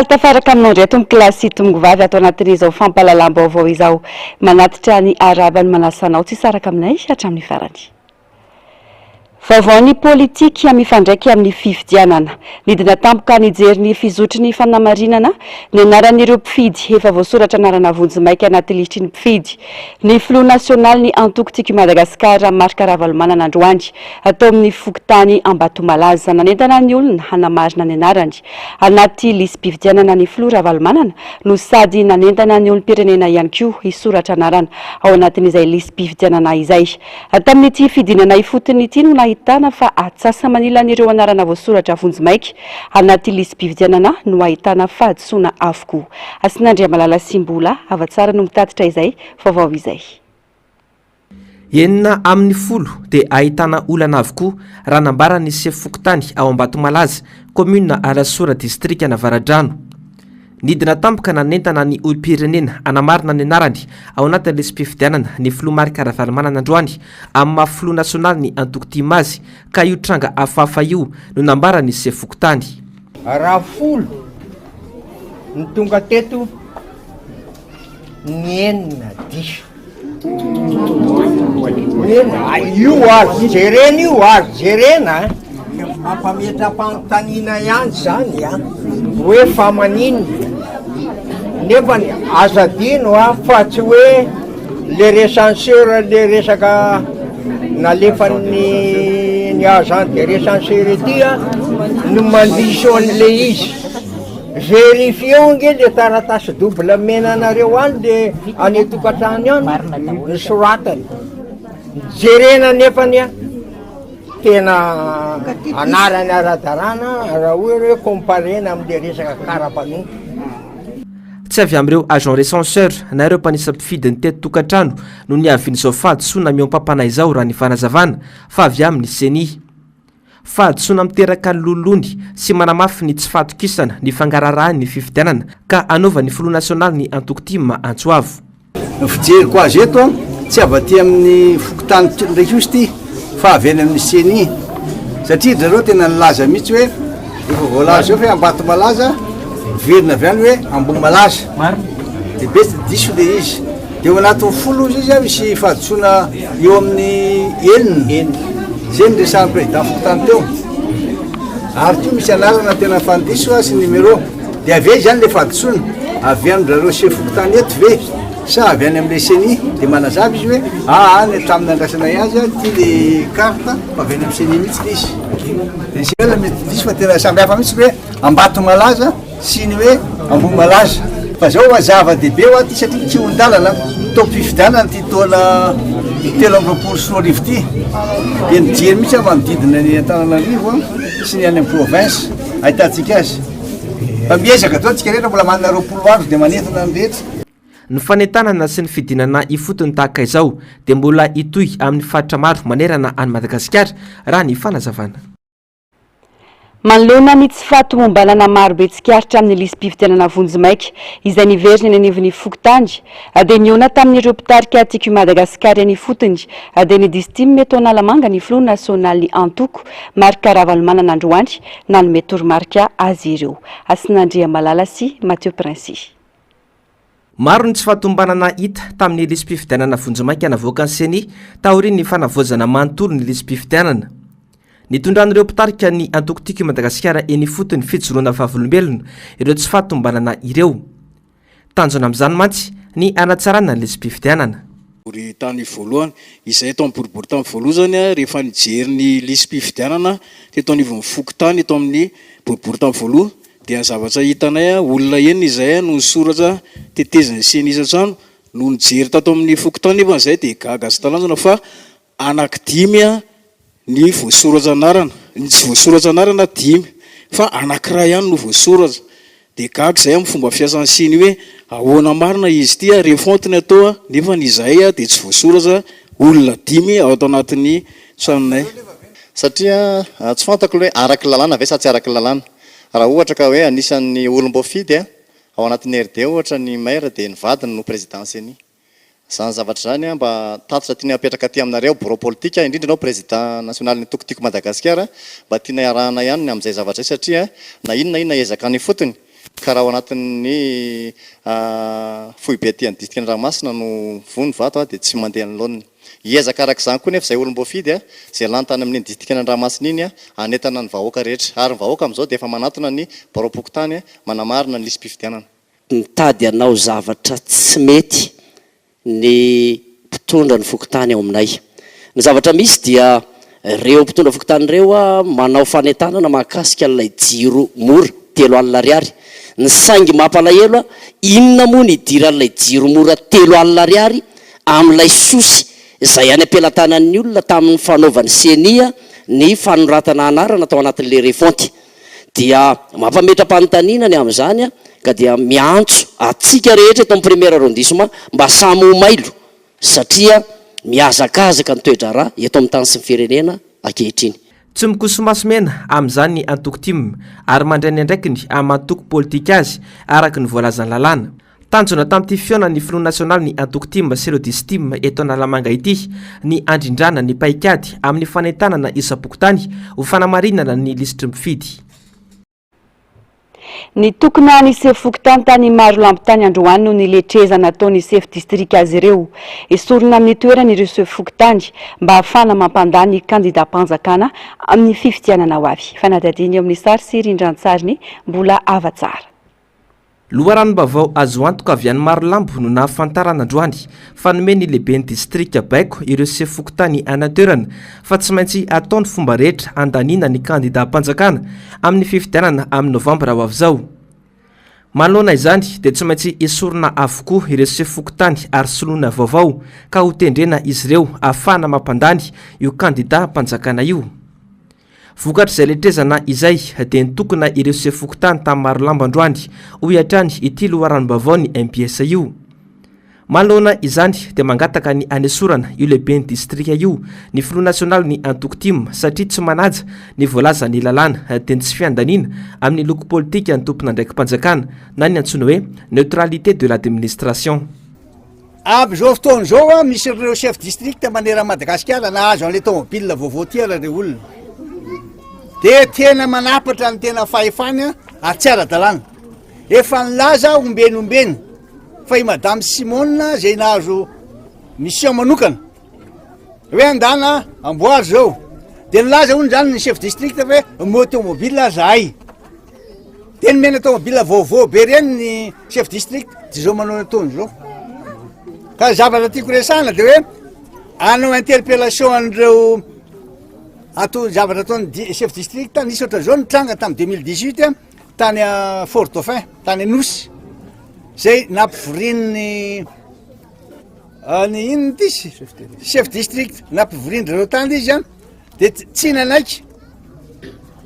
Faly tafaraka aminao indray tompokolahy sy tompovavy ato anatin'izao fampahalalam-baovao izao. Manatitra ny arahaba ny manasa anao tsy hisaraka aminay hatramin'ny farany. Vaovao ny politika mifandraika amin'ny fifidianana. Nidina tampoka nijery ny fizotry ny fanamarinana ny anaran'ireo mpifidy efa voasoratra anarana vonjimaika anaty lisitry ny mpifidy ny filoha nasionalin'ny antoko Tiako i Madagasikara Marc Ravalomanana androany tao amin'ny fokontany Ambatomalaza. Nanentana ny olona hanamarina ny anarany anaty lisi-pifidianana ny filoha Ravalomanana no sady nanentana ny olom-pirenena ihany koa hisoratra anarana ao anatin'izay lisi-pifidianana izay. Tamin'ity fidinana ifotony ity no nahitana fa atsasa-manilan'ireo anarana voasoratra vonjimaika anaty lisi-pifidianana no ahitana fahadisoana avokoa. Hasinandriamalala Simbola, Havatsara no mitatitra izay vaovao izay. 6 amin'ny 10 dia ahitana olana avokoa raha nambaran'ny sefo fokontany ao Ambatomalaza, kaominina Alasora, distrikan'Avaradrano. Nidina tampoka nanentana ny olom-pirenena hanamarina ny anarany ao anatin'ny lisi-pifidianana ny filoha Marc Ravalomanana androany amin'ny maha filoha nasionaly ny antoko TIM azy ka io tranga hafahafa io no nambaran'ny sefo fokontany. Raha 10 ny tonga teto, ny enina diso. Enina, io azo jerena io, azo jerena a. Mampametra-panontaniana ihany zany a, hoe fa maninona nefany aza adino a fa tsy hoe le recenseur le resaka nalefan'ny ny agent de recenseur ity a no mandiso an'le izy. Vérifieo ange le taratasy double mena anareo any le any an-tokantrano any ny soratany. Jerena nefany a tena anarany ara-dalàna raha ohatra hoe comparena am'le resaka karapanondro. Tsy avy amin'ireo agent recenseur na ireo mpanisa mpifidy ny teto tokantrano no niavian'izao fahadisoana mihoam-pampana izao raha ny fanazavana fa avy amin'ny CENI. Fahadisoana miteraka lolony sy manamafy ny tsy fahatokisana ny fangaraharahan'ny fifidianana ka anaovan'ny filoha nasionaly ny antoko TIM antso avo. Ny fijeriko azy eto tsy avy aty amin'ny fokontany ndraiky io izy ity fa avy any amin'ny CENI satria ry zareo tena nilaza mihitsy hoe efa voalaza eo fa hoe Ambatomalaza miverina avy any hoe Ambohimalaza dia be diso le izy dia eo anatin'ny 10 izy izy misy fahadisoana eo amin'ny enina zay ny resahan'ny président fokontany teo ary koa misy anarana tena fandiso sy numéro dia avy eo zany le fahadisoana avy amin-drareo chef fokontany eto ve sa avy any amin'le CENI dia manazava izy hoe aa ny hatramin'ny andrasanay azy a ty le carte fa avy any amin'ny CENI mihitsy le izy dia ny CENI mety diso fa tena samy hafa mihitsy hoe Ambatomalaza sy ny hoe Ambohimalaza fa zao hoa zava-dehibe hoa ty satria kihon-dalana taom-pifidianana ty taona 2023 ty dia nijery mihitsy aho manodidina ny Antananarivo sy ny any amin'ny province ahitantsika azy fa miezaka daholo tsika rehetra mbola manana 20 andro dia manentana ny rehetra. Ny fanentanana sy ny fidinana ifotony tahaka izao dia mbola hitohy amin'ny faritra maro manerana an'i Madagasikara raha ny fanazavana. Manoloana ny tsy fahatomombanana marobe tsikaritra amin'ny lisi-pifidianana vonjimaika izay niverina eny anivon'ny fokontany dia nihaona tamin'ireo mpitarika Tiako i Madagasikara eny ifotony dia ny Distim eto Analamanga ny filoha nasionalin'ny antoko Marc Ravalomanana androany nanome toromarika azy ireo. Hasinandriamalala sy Mathieu Princi. Maro ny tsy fahatomombanana hita tamin'ny lisi-pifidianana vonjimaika navoakan'ny Ceni taorian'ny fanavaozana manontolo ny lisi-pifidianana. Nitondran'ireo mpitarika ny antoko Tiako i Madagasikara eny ifotony fijoroana vavolombelona ireo tsy fahatomombanana ireo. Tanjona amin'izany mantsy ny hanatsarana ny lisi-pifidianana. Boriboritany voalohany. Izay eto amin'ny boriboritany voalohany izany rehefa nijery ny lisi-pifidianana teto anivon'ny fokontany eto amin'ny boriboritany voalohany dia ny zavatra hitanay, olona enina izay no nisoratra tetezin'ny ceni isan-trano, no nijery tato amin'ny fokontany nefa izay dia gaga sy talanjona fa anaky dimy ny voasoratra anarana, ny tsy voasoratra anarana dimy fa anakiray ihany no voasoratra, dia gaga izahay amin'ny fomba fiasan'ny ceni hoe ahoana marina izy ity, refonte ny atao nefa izahay dia tsy voasoratra olona dimy ao ato anatin'ny tranonay. Satria tsy fantako le hoe araky ny lalàna ve sa tsy araky ny lalàna. Raha ohatra ka hoe anisan'ny olom-boafidy ao anatin'ny RD ohatra ny maire dia ny vadiny no président ceni. Izany zavatra izany mba tatitra tianay apetraka aty aminareo bureau politique, indrindra ianao président nasionalin'ny antoko Tiako Madagasikara, mba tianay arahana ihany ny amin'izay zavatra izay satria na inona inona ezaka any ifotony. Ka raha ao anatin'ny foibe aty amin'ny distrikan'i Ramasina no voa ny vato dia tsy mandeha ny laoniny. Hiezaka araka izany koa nefa izay olom-boafidy izay lany tany amin'iny distrikan'Andramasina iny hanentana ny vahoaka rehetra. Ary ny vahoaka amin'izao dia efa manatona ny biraom-pokontany manamarina ny lisi-pifidianana. Mitady hanao zavatra tsy mety ny mpitondra ny fokontany ao aminay. Ny zavatra misy dia ireo mpitondra fokontany ireo manao fanentanana mahakasika an'ilay jiro mora, 30 ariary. Ny saingy mampalahelo inona moa ny hidiran'ilay jiro mora 30 ariary amin'ilay sosy izay any am-pelatanan'ny olona tamin'ny fanaovan'ny ceni ny fanoratana anarana tao anatin'ilay refonte. Dia mampametra-panontaniana ny amin'izany ka dia miantso antsika rehetra eto amin'ny premier arrondissement mba samy ho mailo satria mihazakazaka ny toe-draharaha eto amin'ny tany sy ny firenena ankehitriny. Tsy mikoso-maso mena amin'izany ny antoko tim ary mandray ny andraikiny amin'ny maha antoko politika azy araka ny voalazan'ny lalàna. Tanjona tamin'ity fihaonan'ny filoha nasionalin'ny antoko tim sy ireo distim eto Analamanga ity ny handrindrana ny paikady amin'ny fanentanana isam-pokontany ho fanamarinana ny lisitry ny mpifidy. Nitokona ny sefo fokontany tany Marolambo tany androany noho ny letreza nataon'ny sefo distrika azy ireo. Esorina amin'ny toerany ireo sefo fokontany mba hahafahana mampandany ny kandidam-panjakana amin'ny fifidianana ho avy. Fanadihadiana eo amin'ny sary sy rindran-tsariny Mbola Havatsara. Loharanom-baovao azo antoka avy any Marolambo no nahafantarana androany fa nomen'ny lehiben'ny distrika baiko ireo sefo fokontany any an-toerana fa tsy maintsy atao ny fomba rehetra handaniana ny kandidam-panjakana amin'ny fifidianana amin'ny novambra ho avy izao. Manoloana izany dia tsy maintsy esorina avokoa ireo sefo fokontany ary soloina vaovao ka hotendrena izy ireo ahafahana mampandany io kandidam-panjakana io. Vokatr'izay letrezana izay dia nitokona ireo sefo fokontany tany Marolambo androany, hoy hatrany ity loharanom-baovaon'ny mbs io. Manoloana izany dia mangataka ny hanesorana io lehiben'ny distrika io ny filoha nasionalin'ny antoko tim satria tsy manaja ny voalazan'ny lalàna dia ny tsy fiandaniana amin'ny loko politika ny tompon'andraiki-panjakana na ny antsoina hoe neutralité de l'administration. Amin'izao fotoana izao misy ireo chef district manerana Madagasikara nahazo an'ilay tomobile vaovao ity ary ireo olona. Dia tena manapatra ny tena fahefany ary tsy ara-dalàna. Efa nilaza ombeny ombeny fa i Madame Simone izay nahazo mission manokana hoe andana amboary izao. Dia nilaza hono izany ny chef district hoe omeo tomobile zahay. Dia nomena tomobile vaovao be ireny ny chef district, dia izao manao ny ataony izao. Ka ny zavatra tiako resahana dia hoe hanao interpellation an'ireo ato zavatra ataon'ny chef district, nisy ohatran'izao nitranga tamin'ny 2018 tany Fort Dauphin, tany Anosy, izay nampivorian'ny ny inona ity izy? Chef district nampivorian-dry zareo tany izy an. Dia tsy nanaiky,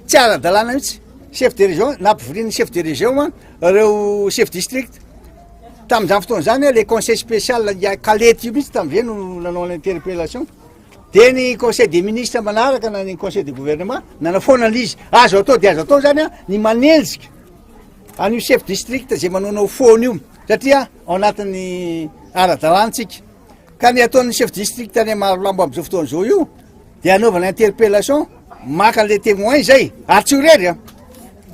tsy ara-dalàna mihitsy, chef de région, nampivorian'ny chef de région an, ireo chef district. Tamin'izany fotoana izany le conseil spécial i Kalety io mihitsy tamin'izay no nanao l'interpellation. Dia ny conseil des ministres manaraka na ny conseil de gouvernement nanafoana an'izy. Azo atao dia azo atao zany an, ny manenjika an'io chef district izay manaonao foana io, satria ao anatin'ny ara-dalàna tsika. Ka ny ataon'ny chef district any Marolambo amin'izao fotoana izao io dia anaovana interpellation maka an'ilay témoin izay ary tsy ho irery an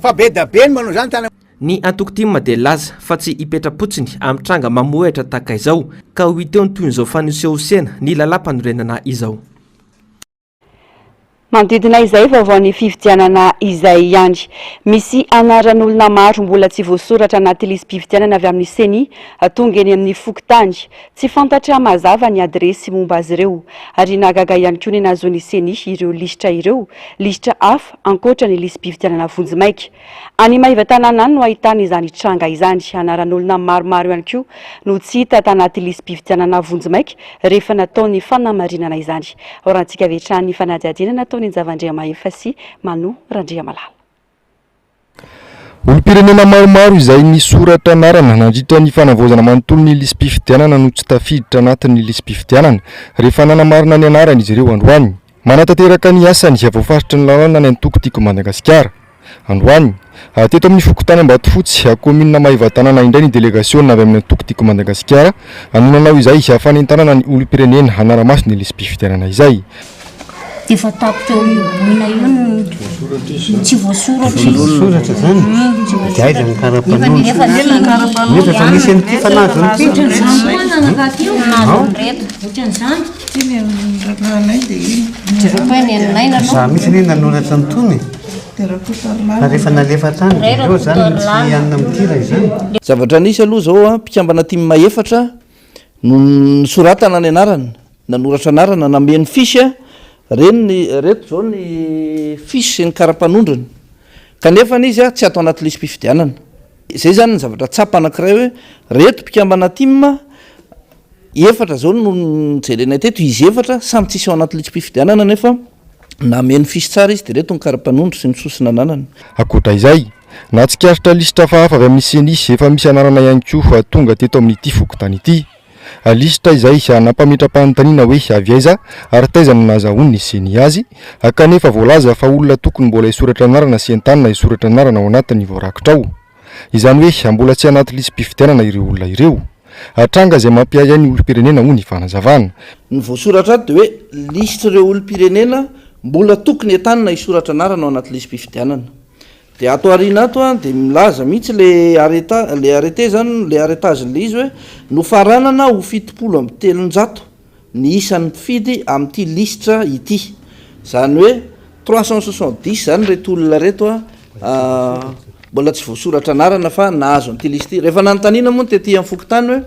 fa be da be ny manao izany tany Ny antoko tim dia nilaza fa tsy hipetra-potsiny amin'ny tranga mamohehatra tahaka izao ka ho hita eo ny tohin'izao fanosehosena ny lalàmpanorenana izao. Manodidina izay vaovaon'ny fifidianana izay ihany. Misy anaran'olona maro mbola tsy voasoratra anaty lisi-pifidianana avy amin'ny Ceni tonga eny amin'ny fokontany. Tsy fantatra mazava ny adiresy momba azy ireo. Ary nahagaga ihany koa ny nahazoan'ny Ceni ireo lisitra ireo, lisitra hafa ankoatra ny lisi-pifidianana vonjimaika. Any Maevatanàna any no ahitana izany tranga izany. Anaran'olona maromaro ihany koa no tsy hita tanaty lisi-pifidianana vonjimaika rehefa natao ny fanamarinana izany. Horahantsika avy hatrany ny fanadihadiana nataon'i Njava Andriamahefa sy Mano Randriamalala. Olom-pirenena maromaro izay nisoratra anarana nandritra ny fanavaozana manontolo ny lisi-pifidianana no tsy tafiditra anatin'ny lisi-pifidianana rehefa nanamarina ny anarany izy ireo androany. Manatanteraka ny asany voafaritry ny lalàna ny antoko Tiako Madagasikara. Androany, teto amin'ny fokontany Ambatofotsy, kaominina Maevatanàna indray ny delegasiona avy amin'ny antoko Tiako Madagasikara no nanao izay fanentanana ny olom-pirenena hanara-maso ny lisi-pifidianana izay. Efa tapitra io boina io ny. Tsy voasoratra izy. Voasoratra zany? Dia aiza ny karapanondro? Nefa Nefa efa misy an'ity fa nahazo an'ity. Ao? Za mihitsy anie nanoratra an'itony e. Fa rehefa nalefa tany dia ireo zany no tsy hanina amin'ity raha izany. Zavatra nisy aloha izao an, mpikambana tim efatra no nosoratana ny anarany, nanoratra anarana, nameno fiche, reny ny, reto izao ny fiche sy ny kara-panondrony, kanefa izy tsy ato anaty lisi-pifidianana. Izay izany ny zavatra tsapa anankiray hoe reto mpikambana tim efatra izao no nojerenay teto, izy efatra samy tsisy ao anaty lisi-pifidianana nefa nameno fiche tsara izy dia reto ny kara-panondro sy ny sosona ananany. Ankoatra izay, nahatsikaritra lisitra hafahafa avy amin'ny Ceni efa misy anarana ihany koa tonga teto amin'ity fokontany ity. Lisitra izay nampametra-panontaniana hoe avy aiza ary taiza no nahazahoan'ny Ceni azy, kanefa voalaza fa olona tokony mbola hisoratra anarana sy entanina hisoratra anarana ao anatin'ny voarakitra ao. Izany hoe mbola tsy anaty lisi-pifidianana ireo olona ireo. Tranga izay mampiahiahy ny olom-pirenena hoy ny fanazavana. Ny voasoratra ato dia hoe lisitr'ireo olom-pirenena mbola tokony entanina hisoratra anarana ao anaty lisi-pifidianana. Dia ato aoriana ato dia milaza mihitsy le arrêta, le arrêté zany, le arrêtage le izy hoe nofaranana ho 370 ny isan'ny mpifidy amin'ity lisitra ity. Izany hoe 370 zany ireto olona ireto mbola tsy voasoratra anarana fa nahazo an'ity lisitra ity. Rehefa nanontaniana moa ny tety amin'ny fokontany hoe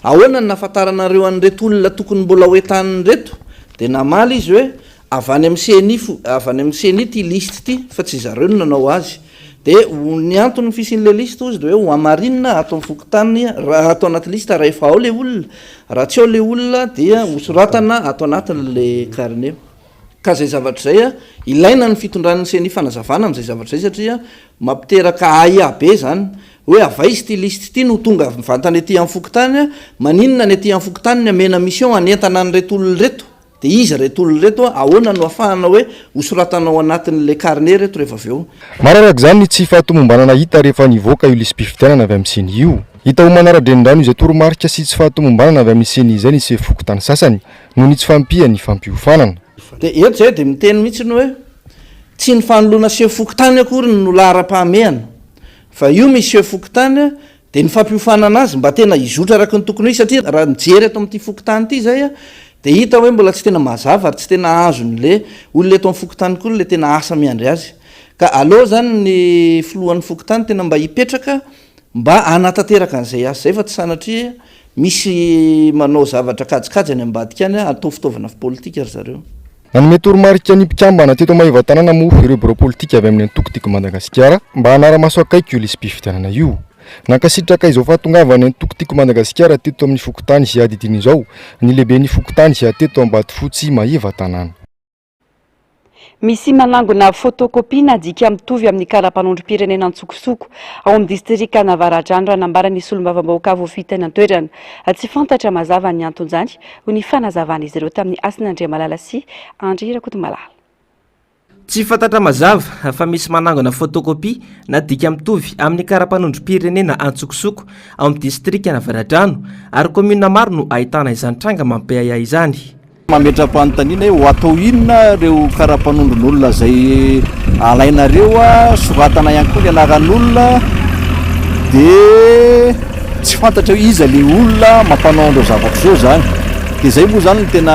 ahoana no nahafantaranareo an'ireto olona tokony mbola ho entanina ireto dia namaly izy hoe Avy any amin'ny ceni fo, avy any amin'ny ceni ity liste ity fa tsy zareo no nanao azy. Dia ho ny anton'ny fisian'ilay liste hozy dia hoe ho hamarinina ato amin'ny fokontany raha ato anaty liste raha efa ao ilay olona, raha tsy ao ilay olona dia ho soratana ato anatin'ilay carnet. Ka izay zavatra izay, ilaina ny fitondran'ny ceni fanazavana amin'izay zavatra izay satria mampiteraka ahiahy be izany hoe avy aiza ity liste ity no tonga mivantana ety amin'ny fokontany, maninona ny aty amin'ny fokontany no amena mission hanentana an'ireto olona ireto? Dia iza ireto olona ireto a? Ahoana no afahana hoe ho soratana ao anatin'ilay carnet ireto rehefa avy eo? Maro araka izany ny tsy fahatomombanana hita rehefa nivoaka io lisi-pifidianana avy amin'ny Ceni io. Hita ho manara-drenirano izay toromarika sy tsy fahatomombanana avy amin'ny Ceni izay ny sefo fokontany sasany noho ny tsy fahampian'ny fampiofanana. Dia eto izay dia miteny mihitsy ny hoe tsy ny fanoloana sefo fokontany akory no laharam-pahamehana fa io misy sefo fokontany Dia ny fampiofanana azy mba tena hizotra araka ny tokony ho izy satria raha mijery eto amin'ity fokontany ity izay dia hita hoe mbola tsy tena mazava ary tsy tena azon'le olona eto amin'ny fokontany koa le tena asa miandry azy. Ka aleo izany ny filohan'ny fokontany tena mba hipetraka mba hanatanteraka an'izay asa izay fa tsy sanatria misy manao zavatra kajikajy any ambadika any atao fitaovana politika ry zareo. Nanome toromarika ny mpikambana teto Maevatanàna moa ireo birao politika avy amin'ny antoko Tiako Madagasikara mba hanara-maso akaiky io lisi-pifidianana io. Nankasitraka izao fahatongavan'ny antoko Tiako Madagasikara teto amin'ny fokontany iadidiany izao ny lehiben'ny fokontany teto Ambatofotsy Maevatanàna. Misy manangona photocopie na dika mitovy amin'ny kara-panondrom-pirenena antsokosoko ao amin'ny distrikan'Avaradrano raha nambaran'ny solombavambahoaka voafidy tany an-toerana. Tsy fantatra mazava ny anton'izany hoy ny fanazavan'izy ireo tamin'i Hasina Andriamalala sy Andry Rakotomalala. Tsy fantatra mazava fa misy manangona photocopie na dika mitovy amin'ny kara-panondrom-pirenena antsokosoko ao amin'ny distrikan'Avaradrano ary kaominina maro no ahitana izany tranga mampiahiahy izany. Mametra-panontaniana hoe ho atao inona ireo kara-panondron'olona izay alainareo, soratana ihany koa ny anaran'olona dia tsy fantatra hoe iza ilay olona mampanao an'ireo zavatra ireo izany. Dia izay moa izany no tena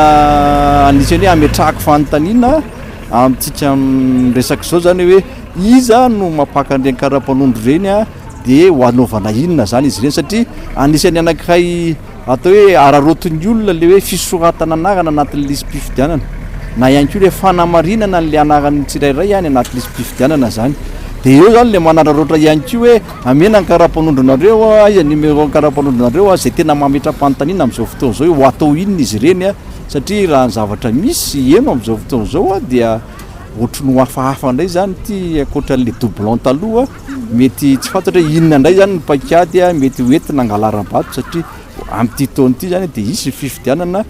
anisan'ny hoe ametrahako fanontaniana amintsika miresaka izao izany hoe iza no mampaka an'ireny kara-panondro ireny dia ho anaovana inona izany izy ireny satria anisan'ny anankiray Atao hoe araraotin'ny olona ilay hoe fisoratana anarana anatin'ny lisi-pifidianana, na ihany koa ilay fanamarinana an'ilay anaran'ny tsirairay any anaty lisi-pifidianana izany. Dia eo izany ilay manararaotra ihany koa hoe amena ny kara-panondronareo, aiza ny numéro-n'ny kara-panondronareo, izay tena mametra-panontaniana amin'izao fotoana izao hoe ho atao inona izy ireny, satria raha ny zavatra misy heno amin'izao fotoana izao dia ohatry ny ho hafahafa indray izany ity ankoatran'ilay doublon taloha. Mety tsy fantatra hoe inona indray izany ny paikady mety ho entina hangalaram-bato satria amin'ity taona ity izany dia hisy ny fifidianana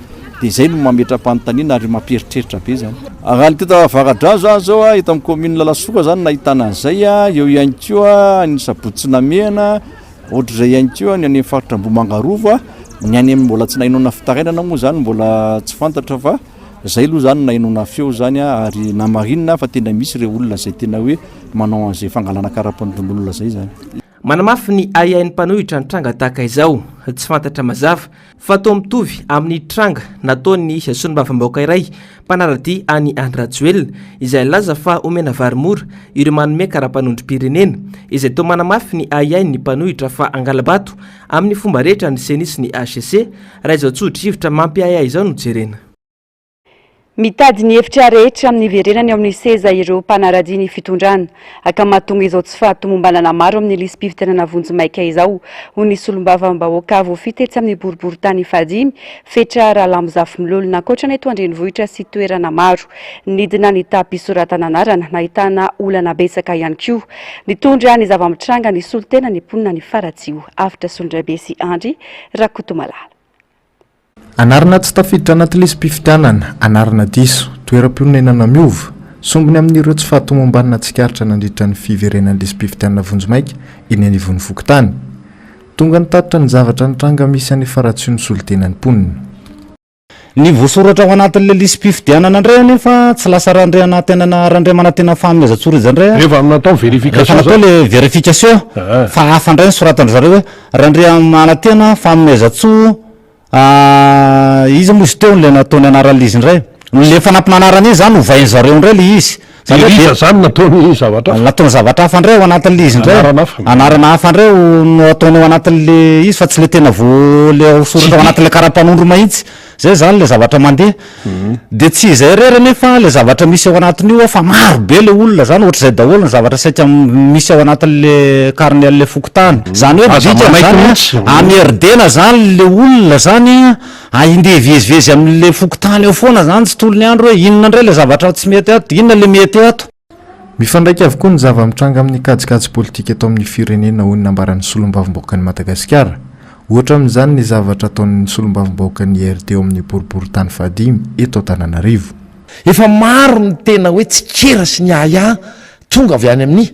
dia izay no mametra-panontaniana ary mampieritreritra be izany. Raha ny teto Avaradrano izany izao, eto amin'ny commune Lalasora izany no nahitana an'izay, eo ihany koa ny Sabotsy Namehana, ohatr'izay ihany koa ny any amin'ny faritra Ambohimanga Rova, ny any amin'ny mbola tsy nahenoana fitarainana moa izany mbola tsy fantatra fa. Zay aloha zany nahenoana feo zany ary namarinina fa tena misy ireo olona zay tena hoe manao an'izay fangalana kara-panondron'olona zay zany. Manamafy ny ahiahin'ny mpanohitra ny tranga tahaka izao. Tsy fantatra mazava fa toa mitovy amin'ny tranga nataon'ny solombavambahoaka iray mpanara-dia an'i Andry Rajoelina izay nilaza fa omena vary mora ireo manome kara-panondrom-pirenena, izay toa manamafy ny ahiahin'ny mpanohitra fa hangala-bato amin'ny fomba rehetra ny Ceni sy ny hcc raha izao tsoa-drivotra mampiahiahy izao no jerena. Mitady ny hevitra rehetra amin'ny hiverenany eo amin'ny seza ireo mpanaradia ny fitondrana. Ka mahatonga izao tsy fahatomombanana maro amin'ny lisi-pifidianana vonjimaika izao, hoy ny solombavambahoaka voafidy tetsy amin'ny boriborintany fahadimy, Fetra Ralambozafimilolona. Ankoatra ny eto an-drenivohitra sy toerana maro, nidina ny taham-pisoratana anarana, nahitana olana betsaka ihany koa. Nitondra ny zava-mitranga ny solontena ny mponina any Faratsiho. Avotra Solondraibe sy Andry Rakotomalala. Anarana tsy tafiditra anaty lisi-pifidianana, anarana diso, toeram-ponenana miova, sombiny amin'ireo tsy fahatomombanana tsikaritra nandritra ny fiverenan'ny lisi-pifidianana vonjimaika eny anivon'ny fokontany. Tonga nitatitra ny zavatra nitranga misy any Faratsiho ny solontenan'ny mponina. Ny voasoratra ao anatin'ilay lisi-pifidianana indray anefa tsy lasa Randrianantenana Randriamanantena Fanomezantsoa indray a. Rehefa natao vérification Rehefa natao ilay vérification fa hafa indray ny soratan-dry zareo hoe Randriamanantena Fanomezantsoa Iza moa izy teo le nataony anaran'le izy indray? Le fanampin'anarana iny zany ovainy zareo indray le izy. Zany hoe Iza zany nataony zavatra hafa? Nataony zavatra hafa indray ao anatin'le izy indray. Anarana hafa. Anarana hafa indray no ataony ao anatin'le izy fa tsy le tena vo le ao soratra ao anatin'le kara-panondro mahitsy. Zay zany le zavatra mandeha. De tsy izay irery anefa le zavatra misy ao anatin'io fa maro be le olona zany, ohatr'izay daholo ny zavatra saika misy ao anatin'le carnet an'le fokontany. Zany hoe Aza dikany manaiky zany mihitsy. amerdena zany le olona zany andeha hivezivezy amin'le fokontany ao foana zany tsy tolony andro hoe inona indray le zavatra tsy mety ato, inona le mety ato. Mifandraika avokoa ny zava-mitranga amin'ny kajikajy politika eto amin'ny firenena hoy ny nambaran'ny solombavambahoakan'i Madagasikara. Ohatra amin'izany ny zavatra ataon'ny solombavambahoakan'ny IRD ao amin'ny boriborintany fahadimy eto Antananarivo. Efa maro ny tena hoe tsikera sy ny ahiahy tonga avy any amin'ny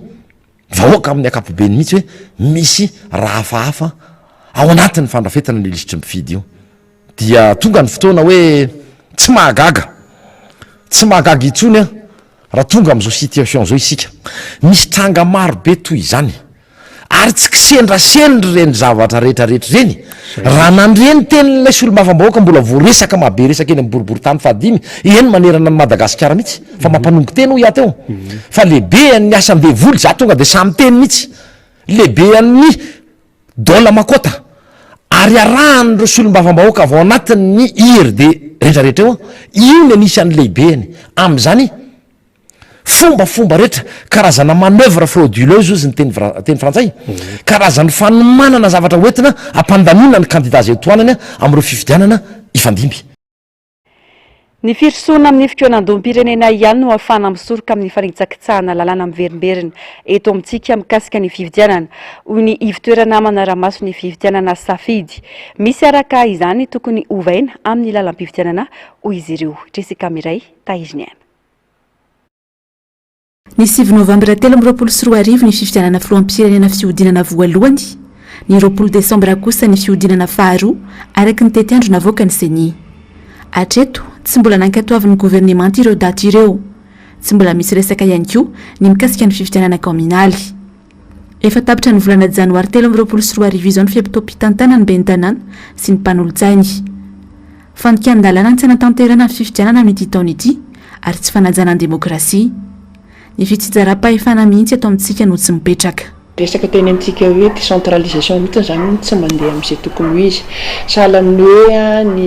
vahoaka amin'ny ankapobeny mihitsy hoe misy raha hafahafa ao anatin'ny fandrafetana an'io lisitry ny mpifidy io. Dia tonga ny fotoana hoe tsy mahagaga, tsy mahagaga intsony an, raha tonga amin'izao situation izao isika. Misy tranga maro be toy izany. Ary tsy kisendrasendra ireny zavatra rehetra rehetra ireny. Raha nandre ny tenin'ilay solombavambahoaka mbola voaresaka mahabe resaka eny amin'ny boriborintany fahadimy, eny manerana an'i Madagasikara mihitsy, fa mampanongo teny hoy aho teo, fa lehibean'ny asan-devoly, za tonga dia sahy miteny mihitsy, lehibean'ny Dola Makota, ary arahan'ireo solombavambahoaka avy ao anatin'ny IRD rehetrarehetra eo, io ny anisan'ny lehibeny amin'izany fombafomba rehetra, karazana manoeuvre frauduleuse hozy ny teny teny frantsay, karazan'ny fanomanana zavatra hoentina hampandaniana ny kandida izay hotohanany amin'ireo fifidianana hifandimby. Ny firosoana amin'ny fikaonandoham-pirenena ihany no ahafahana misoroka amin'ny fanitsakitsahana lalàna miverimberina eto amintsika mikasika ny fifidianana, hoy ny ivontoerana manara-maso ny fifidianana Safidy. Misy araka izany tokony hovaina amin'ny lalam-pifidianana, hoy izy ireo. Jessica Miray, Tahiriniaina. Ny sivy novambra 2023 ny fifidianana filoham-pirenena fihodinana voalohany, ny 20 desambra kosa ny fihodinana faharoa, araka ny tetiandro navoakan'ny Ceni. Hatreto, tsy mbola nankatoavin'ny governemanta ireo daty ireo. Tsy mbola misy resaka ihany koa ny mikasika ny fifidianana kaominaly. Efa tapitra ny volana janoary 2023 izao ny fe-potoam-pitantanan'ny ben'ny tanàna sy ny mpanolotsainy. Fandikan-dalàna ny tsy hanatanterahana ny fifidianana amin'ity taona ity ary tsy fanajana ny demokrasia. Ny fitsinjaram-pahefana mihitsy eto amintsika no tsy mipetraka. Resaka tenenintsika hoe décentralisation mihitsy izany no tsy mandeha amin'izay tokony ho izy. Sahala amin'ny hoe ny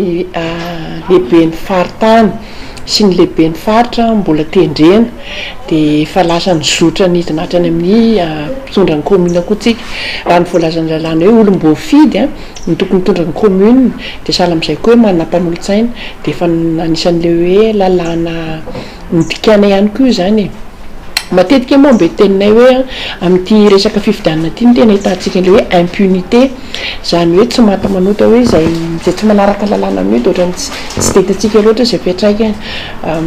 lehiben'ny faritany sy ny lehiben'ny faritra mbola tendrena dia efa lasa nizotra nidina hatrany amin'ny mpitondra ny commune koa tsika. Raha ny voalazan'ny lalàna hoe olom-boafidy no tokony hitondra ny commune dia sahala amin'izay koa hoe manana mpanolotsaina dia efa anisan'ilay hoe lalàna nodikana ihany koa io izany e. Matetika moa mbe teninay hoe amin'ity resaka fifidianana ity no tena ahitantsika an'ilay hoe impunité, izany hoe tsy maty manota hoe izay izay tsy manaraka lalàna amin'io dia ohatran'ny tsy tsy dia hitantsika loatra izay fiantraikany.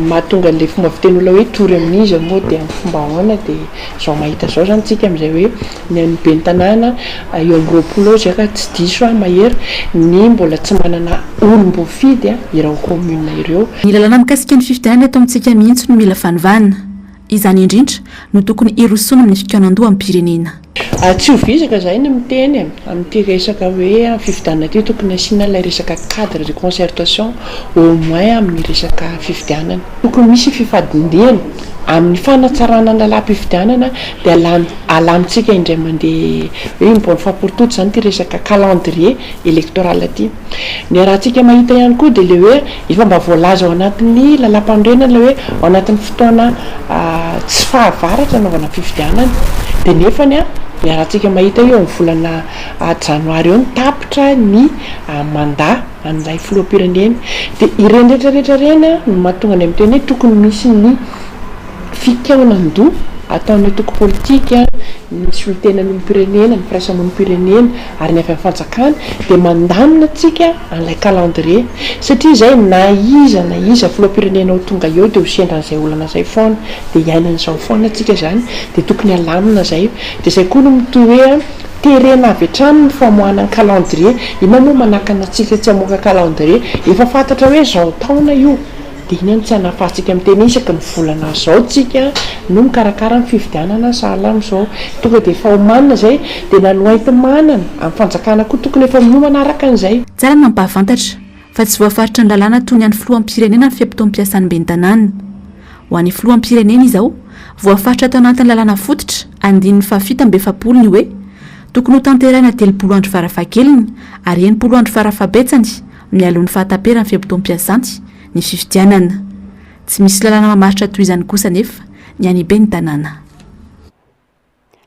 Mahatonga an'ilay fomba fitenin'olona hoe tory amin'iza moa dia amin'ny fomba ahoana dia izao mahita izao izany tsika amin'izay hoe ny an'ny ben'ny tanàna eo amin'ny 20 eo izay ka tsy diso aho mahery ny mbola tsy manana olom-boafidy ireo commune ireo. Ny lalàna mikasika ny fifidianana eto amintsika mihitsy no mila fanovana. Izany indrindra no tokony hirosoana amin'ny fikaonandoham-pirenena. Tsy ho vizaka izahay ny miteny amin'ity resaka hoe fifidianana ity tokony asiana ilay resaka cadre de concertation au moins amin'ny resaka fifidianana. Tokony misy fifadindihana amin'ny fanatsarana ny lalam-pifidianana dia alamy alamintsika indray mandeha hoe une bonne fois pour toutes izany ity resaka calendrier électoral ity. Ny arahantsika mahita ihany koa dia ilay hoe efa mba voalaza ao anatin'ny lalàmpanorenana ilay hoe ao anatin'ny fotoana tsy fahavaratra anaovana fifidianana dia nefany ny arahantsika mahita eo amin'ny volana janoary eo no tapitra ny mandat an'ilay filoham-pirenena. Dia ireny rehetra rehetra ireny no mahatonga anay miteny hoe tokony misy ny fikaonan-doha ataon'ny antoko politika, ny solontenan'olom-pirenena, ny firaisamonim-pirenena ary ny avy amin'ny fanjakana dia mandamina antsika an'ilay calendrier satria izay na iza na iza filoham-pirenena ho tonga eo dia ho sendra an'izay olana izay foana dia hiaina an'izao foana tsika izany dia tokony halamina izay dia izay koa no mitohy hoe terena avy hatrany ny famoahana ny calendrier, inona moa manakana antsika tsy hamoaka calendrier efa fantatra hoe izao taona io Dia inona no tsy hanafahantsika miteny hoe isaky ny volana izao tsika no mikarakara ny fifidianana sahala amin'izao. Tonga dia efa omanina izay, dia na ny hoenti-manana amin'ny fanjakana koa tokony efa miomana araka an'izay. Tsara ny mampahafantatra fa tsy voafaritra ny lalàna toy ny an'ny filoham-pirenena ny fe-potoam-piasan'ny ben'ny tanàna. Ho an'ny filoham-pirenena izao, voafaritra tao anatin'ny lalàna fototra, andininy faha-47 ny hoe tokony hotanterahina 30 andro farafahakeliny ary 60 andro farafahabetsany mialoha ny fahataperan'ny fe-potoam-piasanty ny fifidianana. Tsy misy lalàna mamaritra toy izany kosa anefa ny any ben'ny tanàna.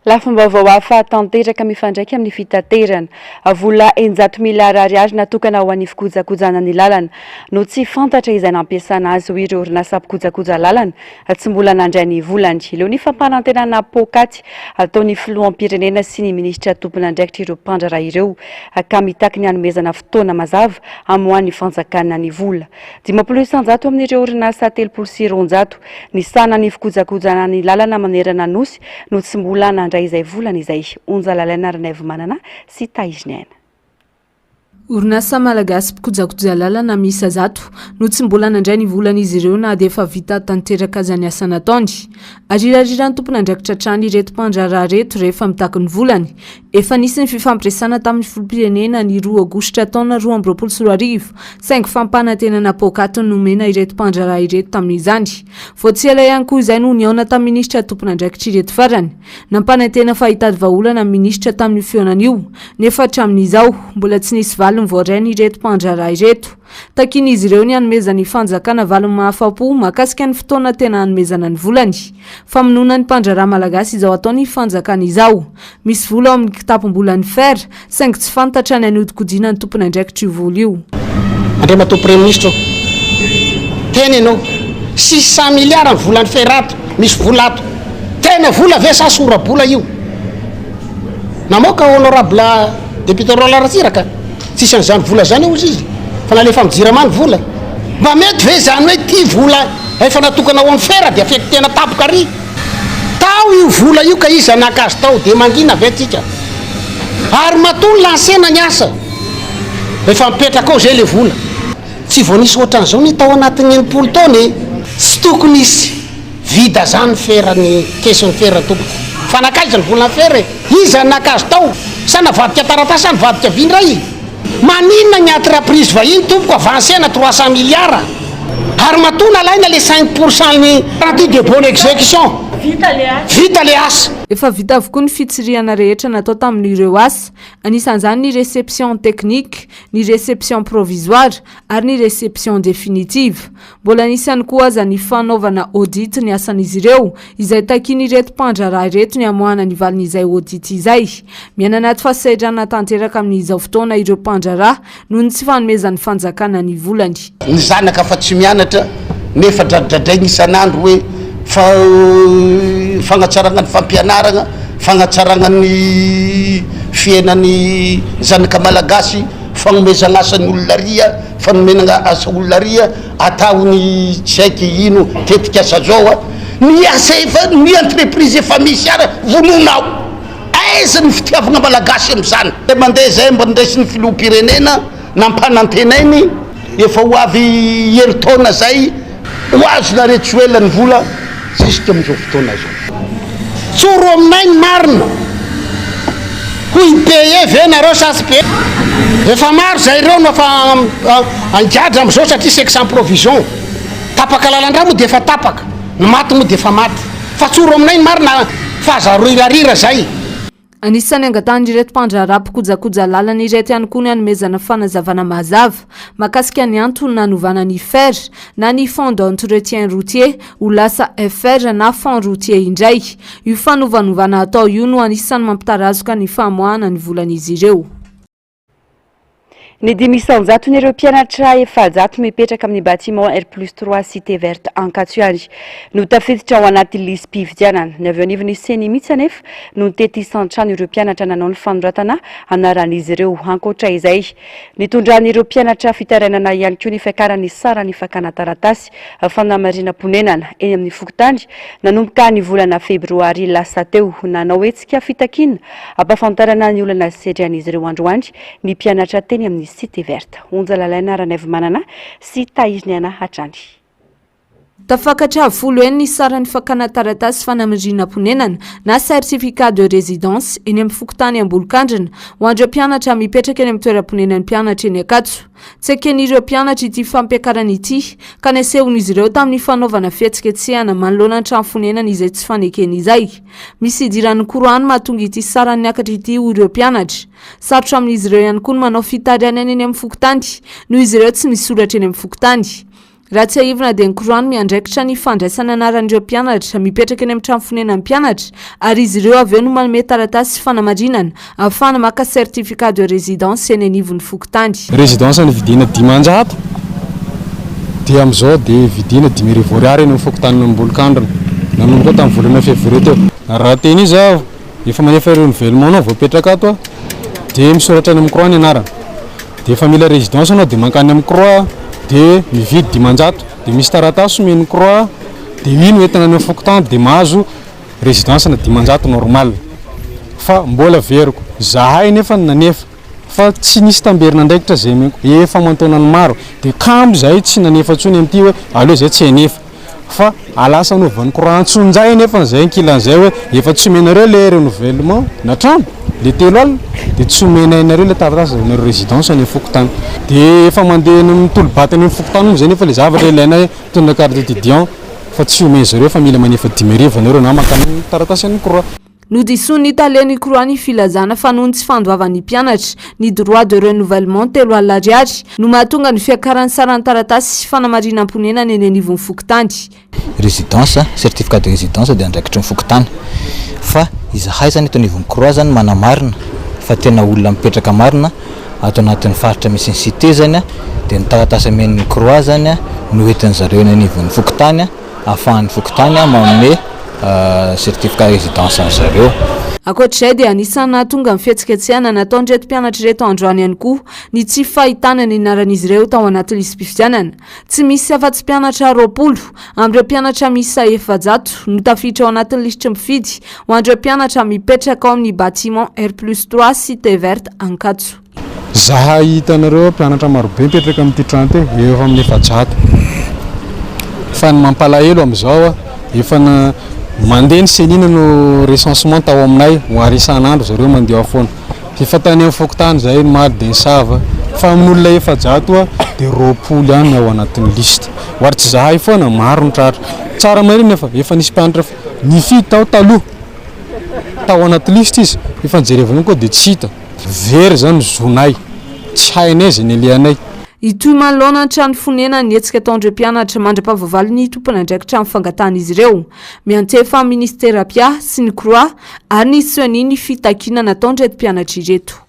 Lafim-baovao hafa tanteraka mifandraika amin'ny fitaterana. Vola 600 miliara ariary natokana ho an'ny fikojakojana ny lalana no tsy fantatra izay nampiasana azy hoy ireo orinasa mpikojakoja lalana tsy mbola nandray ny volany. Leo ny fampanantenana poakaty ataon'ny filoham-pirenena sy ny minisitra tompon'andraikitra ireo mpandraharaha ireo ka mitaky ny hanomezana fotoana mazava hamoahan'ny fanjakana ny vola. 50% amin'ireo orinasa 230 nisahana ny fikojakojana ny lalana manerana ny Nosy no tsy mbola nandray izay volany izay. Onja Lalaina Ranaivomanana sy Tahiriniaina. Orinasa malagasy mpikojakoja lalana miisa 100 no tsy mbola nandray ny volan'izy ireo na dia efa vita tanteraka aza ny asa nataony. Arirariran'ny tompon'andraikitra hatrany ireto mpandraharaha ireto rehefa mitaky ny volany. Efa nisy ny fifampiresahana tamin'ny filoham-pirenena ny roa aogositra taona 2022 saingy fampanantenana poakaty no nomena ireto mpandraharaha ireto tamin'izany. Vao tsy ela ihany koa izay no nihaona tamin'ny minisitra tompon'andraikitra ireto farany. Nampanantena fa hitady vahaolana ny minisitra tamin'io fihaonana io, nefa hatramin'izao, mbola tsy nisy valiny voarain'ireto mpandraharaha ireto. Takian'izy ireo ny hanomezan'ny fanjakana valiny mahafa-po mahakasika ny fotoana tena hanomezana ny volany. Famonoana ny mpandraharaha malagasy izao ataon'ny fanjakana izao. Misy vola ao amin'ny kitapom-bolan'ny fer, saingy tsy fantatra ny hanodinkodinan'ny tompon'andraikitra io vola io. Andriamatoa Praiminisitra ô, tena ianao, 600 milliards ny volan'ny fer ato, misy vola ato. Tena vola ve sa sora-bola io? Namoaka honorable député Roland Ratsiraka, tsisy an'izany vola zany eo ozy izy, fa nalefa amin'ny jirama ny vola. Mba mety ve izany hoe ity vola efa natokana ho an'ny fer dia affectena tampoka ary? Tao io vola io ka iza naka azy tao? Dia mangina ve tsika? Ary matoa ni-lancer-na ny asa, efa mipetraka ao zay le vola. Tsy vao nisy ohatran'izao ny tao anatin'ny 60 taona e! Tsy tokony hisy vide zany fer ny caisse-n'ny fer tompoko. Fa nankaiza ny volan'ny fer e? Iza no naka azy tao? Sa navadika taratasy sa nivadika vy indray? Maninona ny entreprise vahiny tompoko avancena 300 milliards? Ary matoa nalaina le 5 pour cent ny garantie de bonne execution. Vita le asa. Efa vita avokoa ny fitsirihana rehetra natao tamin'ireo asa, anisan'izany ny réception technique, ny réception provisoire ary ny réception définitive. Mbola nisy ihany koa aza ny fanaovana audit ny asan'izy ireo, izay takian'ireto mpandraharaha ireto ny hamoahana ny valin'izay audit izay. Miaina anaty fahasahiranana tanteraka amin'izao fotoana ireo mpandraharaha noho ny tsy fanomezan'ny fanjakana ny volany. Ny zanaka fa tsy mianatra nefa dradradrainy isan'andro hoe. fagnatsaragna ny fampianaragna, fagnatsaragna ny fiainan'ny zanaka malagasy, fagnomezagna asa ny olona aria, fanomenagna asa olona aria, ataony tsy haiko ino tetikasa zao a, ny asa efa, ny entreprise efa misy ara vonoina ao, aiza ny fitiavagna malagasy am'zany? Mandeha zay mba ndraisin'ny filoham-pirenena nampanantenainy efa ho avy herintaona zay, Ho azonareo tsy ho ela ny vola jusque amin'izao fotoana izao. Tsoro aminay ny marina. Ho i payer ve nareo sa tsy payer? Efa maro zay ireo no efa angadra amin'izao satria chèque sans provision. Tapaka lalan-drà moa dia efa tapaka, ny maty moa dia efa maty. Fa tsoro aminay ny marina fa aza rirarira zay. Anisan'ny angatahan'ireto mpandraharaha mpikojakoja lalana ireto ihany koa ny hanomezana fanazavana mazava mahakasika ny antony nanovana ny fer na ny Fonds d'entretien routier ho lasa FR na Fonds routier indray. Io fanovanovana atao io no anisan'ny mampitarazoka ny famoahana ny volan'izy ireo. Ny 105 ireo mpianatra 400 mipetraka amin'ny bâtiment R plus 3 Cité Verte Ankatso ihany no tafiditra ao anaty lisi-pifidianana. Ny avy eo anivon'ny Ceni mihitsy anefa no nitety isan-trano ireo mpianatra nanao ny fanoratana anaran'izy ireo. Ankoatra izay, nitondran'ireo mpianatra fitarainana ihany koa ny fiakaran'ny saran'ny fakana taratasy fanamarinam-ponenana eny amin'ny fokontany nanomboka ny volana febroary lasa teo. Nanao hetsika fitakiana ampahafantarana ny olana sedrain'izy ireo androany ny mpianatra teny amin'ny Cité Verte. Onja Lalaina Ranaivomanana sy Tahiriniaina hatrany. Tafakatra avo folo heny ny saran'ny fakana taratasy fanamarinam-ponenana na certificat de résidence eny amin'ny fokontany Ambolokandrina ho an'ireo mpianatra mipetraka eny amin'ny toeram-ponenan'ny mpianatra eny Ankatso. Tsy eken'ireo mpianatra ity fampiakarana ity ka nasehon'izy ireo tamin'ny fanaovana fihetsiketsehana manoloana ny trano fonenana izay tsy fanekeny izay. Misy idiran'ny Kor'any mahatonga ity sarany niakatra ity ho ireo mpianatra. Sarotra amin'izy ireo ihany koa ny manao fitarainana eny amin'ny fokontany noho izy ireo tsy misoratra eny amin'ny fokontany. Raha tsiahivina dia ny Kor'any miandraikitra ny fandraisana anaran'ireo mpianatra mipetraka eny amin'ny trano fonenan'ny mpianatra ary izy ireo avy eo no manome taratasy fanamarinana ahafahana maka certificat de résidence eny anivon'ny fokontany. Résidence nividiana 500 dia amin'izao dia vidiana 5000 ariary eny amin'ny fokontanin'Ambolokandrina nanomboka tamin'ny volana février teo. Raha tena izy aho efa manefa renouvellement anao vao mipetraka ato dia misoratra any amin'ny croix ny anarana. Dia efa mila résidence anao dia mankany amin'ny croix dia mividy 500 dia misy taratasy omen'ny croix dia iny hoentina any amin'ny fokontany dia mahazo résidence na 500 normal fa mbola averiko zahay nefa no nanefa fa tsy nisy tamberin'andraikitra zay omeko efa aman-taonany maro dia kamo zahay tsy nanefa intsony amin'ity hoe aleo zay tsy hanefa Fa alasa anaovan'ny courant antsonjay anefa zay ankilan'izay hoe efa tsy omenareo le renouvellement na trano le 30 alina de tsy omenay anareo le taratasy azahoanareo résidence any amin'ny fokontany de efa mandeha any amin'ny tolo-bato any amin'ny fokontany moa zay nefa le zavatra ilaina hoe mitondra carte d'étudiant fa tsy omen-zareo fa mila manefa 5000 nareo na mankany amin'ny taratasy any croix. Nodisoin'ny talen'ny Croix ny filazana fa noho ny tsy fandoavan'ny mpianatra ny droit de renouvellement 30 ariary no mahatonga ny fiakaran'ny saran'ny taratasy fanamarinam-ponenana eny anivon'ny fokontany. Résidence, certificat de résidence dia andraikitry ny fokontany fa izahay izany eto anivon'ny Croix izany manamarina fa tena olona mipetraka marina ato anatin'ny faritra misy ny cité izany dia ny taratasy amen'ny Croix izany no entin'zareo eny anivon'ny fokontany. ahafahan'ny fokontany manome certificat résidence an zareo. Ankoatr'izay dia anisan'ny nahatonga ny fihetsiketsehana nataon'ireto mpianatra ireto androany ihany koa ny tsy fahitana ny anaran'izy ireo tao anaty lisi-pifidianana. Tsy misy afa-tsy mpianatra 20 amin'ireo mpianatra miisa 400 no tafiditra ao anatin'ny lisitry ny mpifidy ho an'ireo mpianatra mipetraka ao amin'ny bâtiment R plus 3 Cité Verte Ankatso. Zahay hitanareo mpianatra marobe mipetraka amin'ity trano ity, eo efa amin'ny 400. Fa ny mampalahelo amin'izao, efa na mandeha ny ceni nanao recensement tao aminay, ho ary isan'andro zareo mandeha ao foana. Efa tany amin'ny fokontany zahay omaly dia nisava, fa amin'olona 400 dia 20 ihany ao anatin'ny liste. Ho ary tsy zahay foana, maro ny tratra. Tsara marina fa efa nisy mpianatra nifidy tao taloha, tao anaty liste izy, efa nijerevana koa dia tsy hita. Very zany ny zonay, tsy hainay izay nelehanay. Hitohy manoloana ny trano fonenany ny hetsika ataon'ireo mpianatra mandra-pahavoavalin'ny tompon'andraikitra amin'ny fangatahan'izy ireo. Miantefa amin'ny minisitera mpiahy sy ny Croix ary ny Ceni ny fitakiana nataon'ireto mpianatra ireto.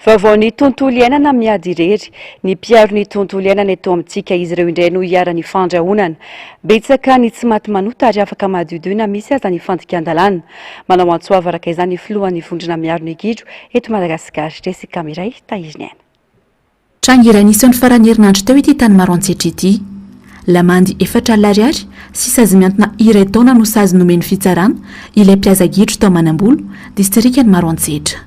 Vaovao ny tontolo iainana miady irery. Ny mpiaro ny tontolo iainana eto amintsika, izy ireo indray no iharan'ny fandrahonana. Betsaka ny tsy maty manota ary afaka madiodio na misy aza ny fandikan-dalàna. Manao antso avo araka izany ny filohan'ny vondrona miaro ny gidro eto Madagasikara, Jessica Miray Tahiriniaina. Tranga iray niseho ny faran'ny herinandro teo ity tany Maroantsetra ity. Lamandy 4000 ariary sy sazy mihantona iray taona no sazy nomen'ny fitsarana ilay mpihaza gidro tao Manambolo, distrikan'i Maroantsetra.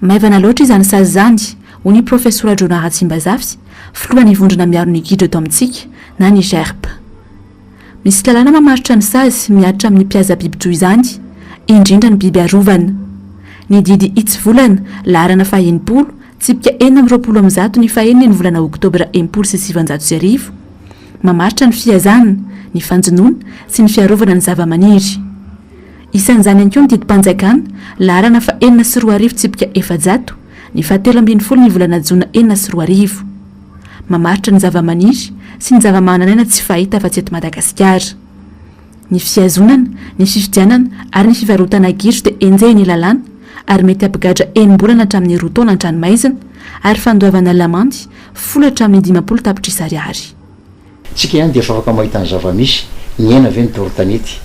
Maivana loatra izany sazy izany, hoy ny Profesora Jonah Ratsimbazafy, filohan'ny vondrona miaro ny gidro eto amintsika, na ny GERP. Misy lalàna mamaritra ny sazy mihatra amin'ny mpihaza biby toy izany, indrindra ny biby arovana. Ny didy hitsivolana, laharana faha 60, tsipika 126 ny fahenina ny volana oktobra 1960, mamaritra ny fihazana, ny fanjonoana sy ny fiarovana ny zavamaniry. Isan'izany ihany koa ny didim-panjakana, laharana faha 2006 tsipika 400, ny faha 13 ny volana jona 2006. Mamaritra ny zavamaniry sy ny zavamananaina tsy fahita afa-tsy eto Madagasikara. Ny fihazonana, ny fividianana ary ny fivarotana gidro dia enjehin'ny lalàna ary mety hampigadra enim-bolana hatramin'ny roa taona an-tranomaizina ary fandoavana lamandy 10 hatramin'ny 50 tapitrisa ariary. Tsika ihany dia efa afaka mahita ny zava-misy, nihena ve ny doro tanety?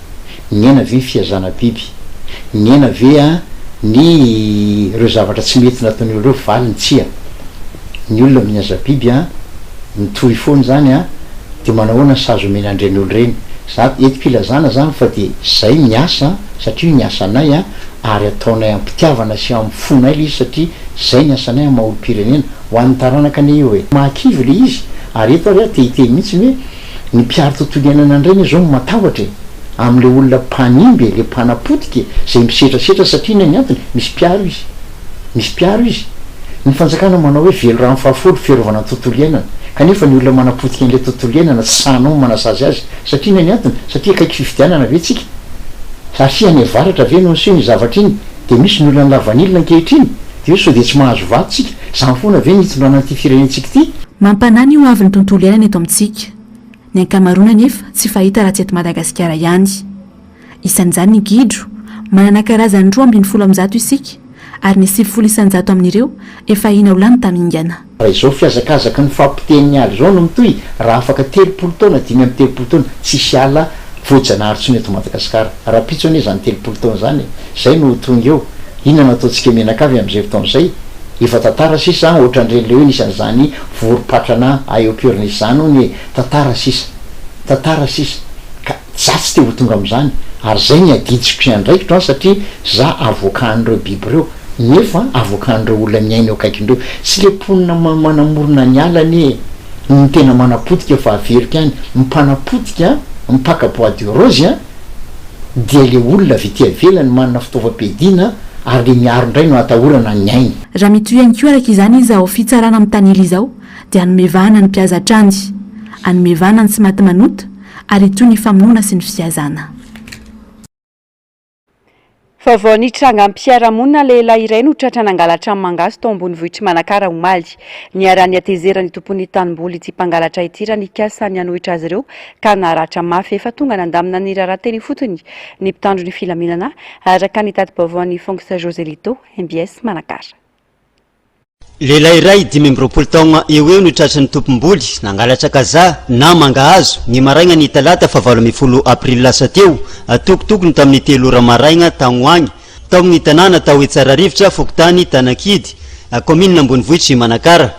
Nihena ve ny fihazana biby? Nihena ve a ny ireo zavatra tsy mety nataon'ny olona ireo? Valiny, tsia. Ny olona mihaza biby a, mitohy foana izany a, dia manahoana ny sazy omena an'ireny olona ireny? Za entiko ilazana izany fa dia zay miasa satria io ny asanay a, ary ataonay am-pitiavana sy amin'ny fonay ilay izy satria zay ny asanay amin'ny maha olom-pirenena. Ho an'ny taranaka anie io e. Mahakivy ilay izy, ary eto ary aho te hiteny mihitsy hoe ny mpiaro tontolo iainana indray anie zao no matahotra e, amin'ilay olona mpanimba e, ilay mpanapotika e, izay misetrasetra satria inona ny antony? Misy mpiaro izy. Misy mpiaro izy. Ny fanjakana manao hoe velirano fahafolo fiarovana ny tontolo iainana, kanefa ny olona manapotika an'ilay tontolo iainana tsy sahinao ny manasazy azy, satria inona ny antony? Satria akaiky fifidianana ve tsika? Satria any avaratra ve no niseho iny zavatra iny? Dia misy ny olona ny lavanilina ankehitriny? Dia hoe sao dia tsy mahazo vato tsika? Izany foana ve ny hitondrana an'ity firenentsika ity? Mampanahy ny ho avin'ny tontolo iainana eto amintsika. Ny ankamaroany anefa tsy fahita raha tsy eto Madagasikara ihany. Isan'izany ny gidro, manana karazany 112 isika, ary ny 90% amin'ireo efa ahiana ho lany tamingana. Raha izao fihazakazaky ny fahapotehan'ny ala izao no mitohy, raha afaka 30 taona, 35 taona, tsisy ala voajanahary intsony eto Madagasikara. Rahampitso anie izany 30 taona izany e! Izay no ho tonga eo. Inona no ataontsika mianakavy amin'izay fotoana izay? Efa tantara sisa an, ohatran'ireny ilay hoe nisy an'izany vorom-patrana Aeopyornis izany hono e! Tantara sisa. Tantara sisa. Ka za tsy te ho tonga amin'izany. Ary izay ny adidiko sy andraikitro an, satria za avocat an'ireo biby ireo. Nefa avocat an'ireo olona miaina eo akaikin'ireo. Tsy ilay mponina manamorona ny ala anie no tena manapotika fa averiko ihany, ny mpanapotika, mpaka bois de rose an, dia ilay olona avy ety ivelany manana fitaovam-piadiana ary ilay miaro indray no atahorana ny ainy. Raha mitohy ihany koa araka izany izao fitsarana mitanila izao dia hanome vahana ny mpihaza hatrany. Hanome vahana ny tsy maty manota ary hitohy ny famonoana sy ny fihazana. Vaovao nitrangam-piarahamonina, lehilahy iray no tratra nangalatra mangahazo tao ambonivohitr'i Manakara omaly. Niharan'ny hatezeran'ny tompon'ny tanimboly ity mpangalatra ity raha nikasa ny hanohitra azy ireo ka naratra mafy. Efa tonga nandamina ny raharaha teny ifotony ny mpitandro ny filaminana, araka ny tati-baovaon'ny Fonks Joselito, mbs Manakara. Lehilahy iray 25 taogna eo ho eo no tratry ny tompom-boly nangalatra kazaha na mangahazo ny maraigna ny talata faha 18 aprily lasa teo, tokotokony tamin'ny telo ora maraigna tagny ho agny, tao amin'ny tanàna atao hoe Tsararivotra, fokontany Tanakidy, kaominina ambonivohitr'i Manakara.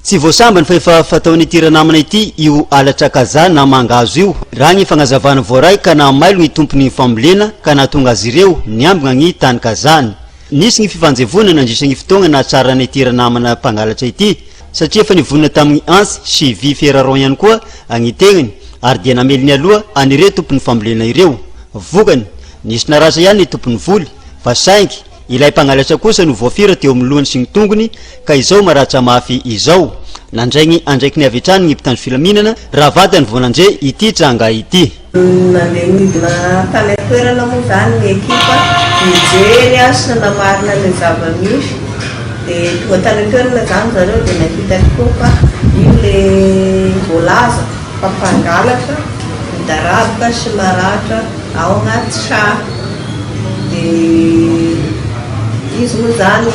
Tsy vao sambany fa efa fataon'ity ranamana ity io halatra kazaha na mangahazo io, raha ny fagnazavana voaray ka nahamailo ny tompon'ny fambolena ka nahatonga azy ireo niambigna ny tany kazahany. Nisy ny fifanjevoana nandritra ny fotoagna nahatrarana ity ranamana mpangalatra ity satria efa nivonona tamin'ny antsy sy vy fer à rond ihany koa ny tegnany ary dia namely nialoha an'ireo tompon'ny fambolena ireo. Vokany, nisy naratra ihany ny tompon'ny voly fa saingy ilay mpangalatra kosa no voafira teo amin'ny lohany sy ny tongony ka izao maratra mafy izao. Nandray ny andraikiny avy hatrany ny mpitandro filaminana raha vatany vao nandre ity tranga ity. Nandeha nidina tany an-toerana moa izany ny ekipa nijery sy nanamarina ilay zava-misy. Dia tonga tany an-toerana izany zareo dia nahita tokoa fa io ilay voalaza fa mpangalatra midaraboka sy maratra ao anaty saha. Dia izy moa izany.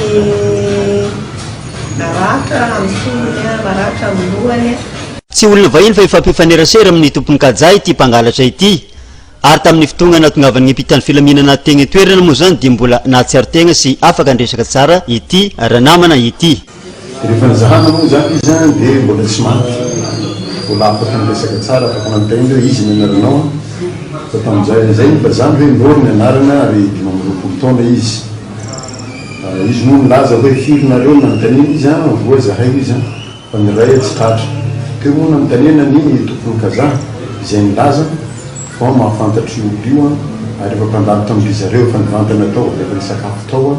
Naratra amin'ny tongony, maratra amin'ny lohany. Tsy olona vahiny fa efa mpifanerasera amin'ny tompon'ny kaja ity mpangalatra ity. Ary tamin'ny fotoagna nahatongavan'ny mpitandro filaminana tegny an-toerana moa izany dia mbola nahatsiaro tegna sy afaka niresaka tsara ity ranamana ity. Rehefa nizahana moa izany izy dia mbola tsy maty, mbola afaka niresaka tsara, afaka nanontaniana hoe iza ny anaranao an, fa tamin'izay izay nilazany hoe Noro ny anarana ary 25 taona izy. Izy moa nilaza hoe firy nareo no nanontaniana izy an, roa zahay hoy izy an. Fa ny iray tsy tratra. Teo moa nanontaniana ny tompon'ny kazaha izay nilaza fa mahafantatra io olona io ary efa mpandalo tamin-dry zareo, efa nivantana tao, efa nisakafo tao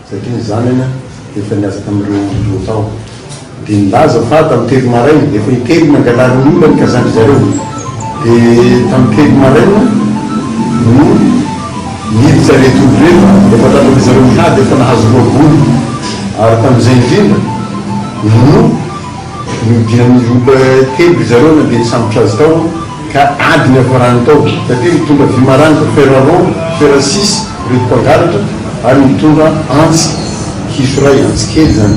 satria ny zanany efa niasa tamin'ireo olona ireo tao. Dia nilaza fa tamin'ny telo maraina, efa intelo nangalarin'ny olona ny kazan-dry zareo, dia tamin'ny telo maraina no niditra ireto olona ireto, efa tratran-dry zareo mihady, efa nahazo roa gony. Ary tamin'izay indrindra no nodian'ny olona telo ry zareo nandeha nisambotra azy tao ka ady niafarany tao satria nitondra vy maranitra fer à rond, fer à six ireto mpangalatra ary nitondra antsy kiso iray, antsy kely izany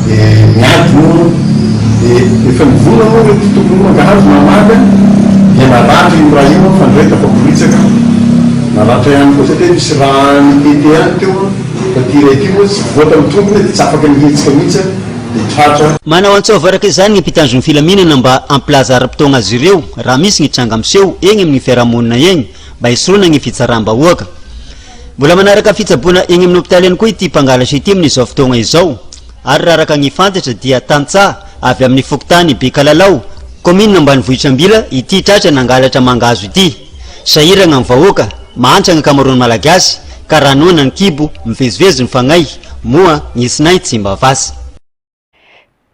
dia niady moa dia efa nivonona moa ireto tompon'ny mangahazo namaly dia naratra io ray io fa ny ray tafaporitsaka naratra ihany koa satria nisy rà nitete ihany teo. Fa ty iray ty moa tsy voa tamin'ny tongony dia tsy afaka nihetsika mihitsy dia tratra. Manao antso avo araka izany ny mpitandro ny filaminana mba hampilaza ara-potoagna azy ireo raha misy ny tranga miseho egny amin'ny fiarahamonina egny mba hisoroana ny fitsaram-bahoaka. Mbola manaraka fitsaboana egny amin'ny hopitaly ihany koa ity mpangalatra ity amin'izao fotoagna izao ary raha araka ny fantatra dia tantsaha avy amin'ny fokontany Bekalalao, kaominina ambanivohitr'Ambila ity tratra nangalatra mangahazo ity. Sahiragna ny vahoaka, mahantra ny ankamaroan'ny Malagasy, ka raha noana ny kibo, mivezivezy ny fagnahy, moa ny tsinay tsy mba vasa.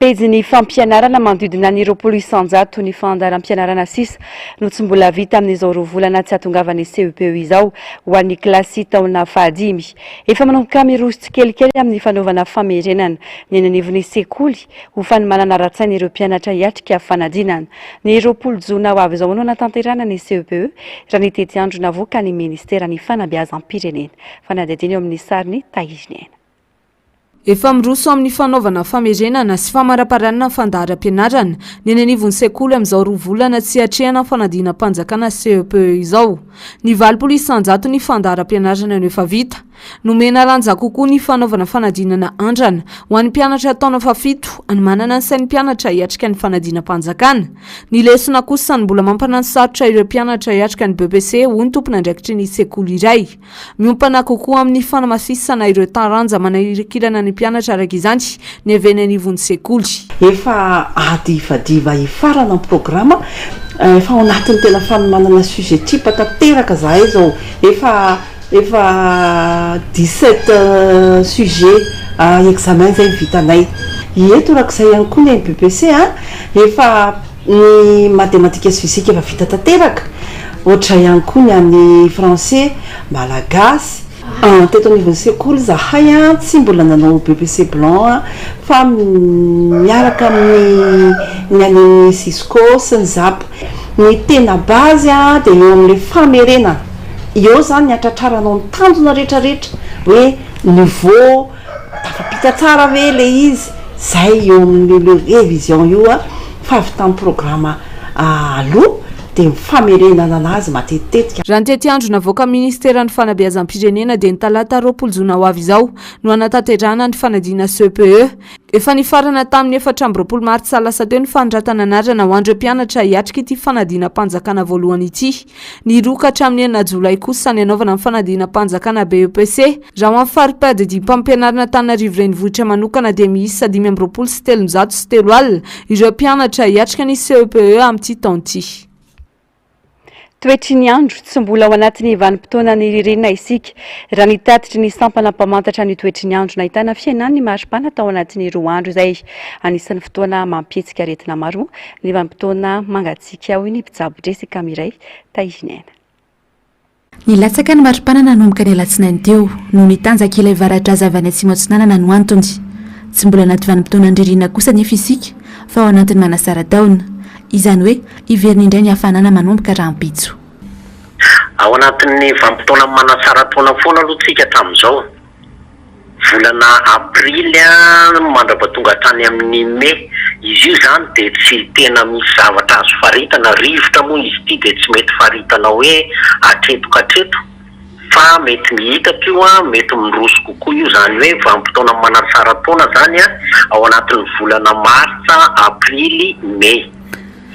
Pejin'ny fampianarana manodidina ny 20% ny fandaharam-pianarana sisa no tsy mbola vita amin'izao roa volana tsy hahatongavan'ny CEPE izao ho an'ny kilasy taona fahadimy. Efa manomboka miroso tsikelikely amin'ny fanaovana famerenana ny eny anivon'ny sekoly ho fanomanana ara-tsaina ireo mpianatra hiatrika fanadinana. Ny 20 jona ho avy izao no hanatanterahana ny CEPE, raha ny tetiandro navoakan'ny ministeran'ny fanabeazam-pirenena. Fanadihadiana eo amin'ny sarin'i Tahiriniaina. Efa miroso amin'ny fanaovana famerenana sy famaraparana ny fandaharam-pianarana ny eny anivon'ny sekoly amin'izao roa volana tsy hiatrehana ny fanadinam-panjakana CEPE izao. Ny 80 isan-jaton'ny fandaharam-pianarana no efa vita. Nomena lanja kokoa ny fanaovana fanadinana andrana ho an'ny mpianatra taona fahafito hanomanana ny sain'ny mpianatra hiatrika ny fanadinam-panjakana. Ny lesona kosa no mbola mampananosarotra ireo mpianatra hiatrika ny BEPC, hoy ny tompon'andraikitry ny sekoly iray. Miompana kokoa amin'ny fanamafisana ireo taranja manahirankirana ny mpianatra araka izany ny avy eny anivon'ny sekoly. Efa adivadiva hifarana ny programa, efa ao anatin'ny tena fanomanana sujet type tanteraka zahay izao, efa Efa 17 sujets à examen zay ny vitanay. Ie torak'izay ihany koa ny MBPC a, efa ny matematika sy fizika efa vita tanteraka, ohatr'izay ihany koa ny an'ny français, malagasy. Teto anivon'ny sekoly izahay tsy mbola nanao BEPC blanc fa miaraka amin'ny ny any amin'ny Cisco sy ny Zap. Ny tena base dia eo amin'ilay famerenana. Eo zany ny hatratraranao ny tanjona rehetra rehetra hoe niveau tafapita tsara ve le izy, zay eo amin'io le révision io a, fahavitan'ny programme aloha dia ny famerenana anazy matetitetika. Raha ny tetiandro navoakan'ny ministeran'ny fanabeazam-pirenena dia ny talata 20 jona ho avy izao no hanatanterahana ny fanadinana CEPE. Efa nifarana tamin'ny 24 martsa lasa teo ny fanoratana anarana ho an'ireo mpianatra hiatrika ity fanadinam-panjakana voalohany ity. Ny roa ka hatramin'ny enina jolay kosa ny hanaovana ny fanadinam-panjakana BEPC. Raha ho an'ny fari-piadidiam-pampianarana Antananarivo Renivohitra manokana dia miisa 325 ireo mpianatra hiatrika ny CEPE amin'ity taona ity. Toetry ny andro, tsy mbola ao anatin'ny vanim-potoanan'ny ririnina isika, raha ny tatitry ny sampana mpamantatra ny toetry ny andro nahitana fihenan'ny maripana tao anatin'ny roa andro izay. Anisan'ny fotoana mampihetsika aretina maro ny vanim-potoana mangatsiaka, hoy ny mpitsabo Jessica Mireille Tahinaina. Nilatsaka ny maripana nanomboka ny alatsinainy teo, noho ny tanjaka ilay varadraza avy any atsimo atsinanana no antony. Tsy mbola anaty vanim-potoanan'ny ririnina kosa anefa isika fa ao anatin'ny manasara-taona. Izany hoe hiverina indray ny hafanana manomboka rahampitso. Ao anatin'ny vanim-potoana manasara-taona foana aloha tsika hatramin'izao. volana aprily mandrapatonga hatrany amin'ny mey. Izy io izany dia tsy tena misy zavatra azo faritana, rivotra moa izy ity dia tsy mety faritana hoe hatreto ka hatreto fa mety mihitatra io an, mety miroso kokoa io, izany hoe vanim-potoana manatsara taona izany an, ao anatin'ny volana martsa, aprily, mey.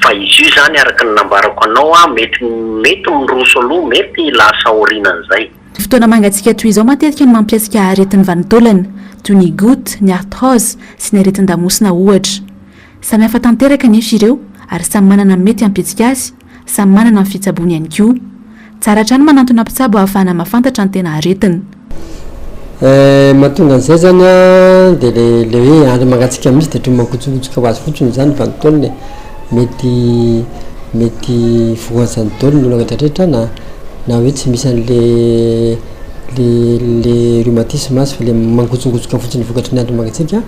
Fa izy io izany araka ny nambarako anao an, mety mety miroso aloha, mety lasa aorianan'izay. Fotoana mangatsiaka toy izao matetika no mampiatsika aretin'ny vanin-taolana, toy ny goutte, ny arthrose, sy ny aretin-damosina ohatra. Samy hafa tanteraka anefa ireo ary samy manana ny mety hampihetsika azy, samy manana ny fitsaboany ihany koa. Tsara hatrany manantona mpitsabo ahafahana mahafantatra ny tena aretina. Eh, mahatonga an'izay zany an, de le le hoe andro mangatsiaka mihitsy de ohatran'ny mangotsongotsika ho azy fotsiny zany vanin-taolana e, mety mety voan'izany daholo ny olona retraretra na na hoe tsy misy an'le le le rhumatisme azy fa le mangotsongotsoka fotsiny vokatry ny andro mangatsiaka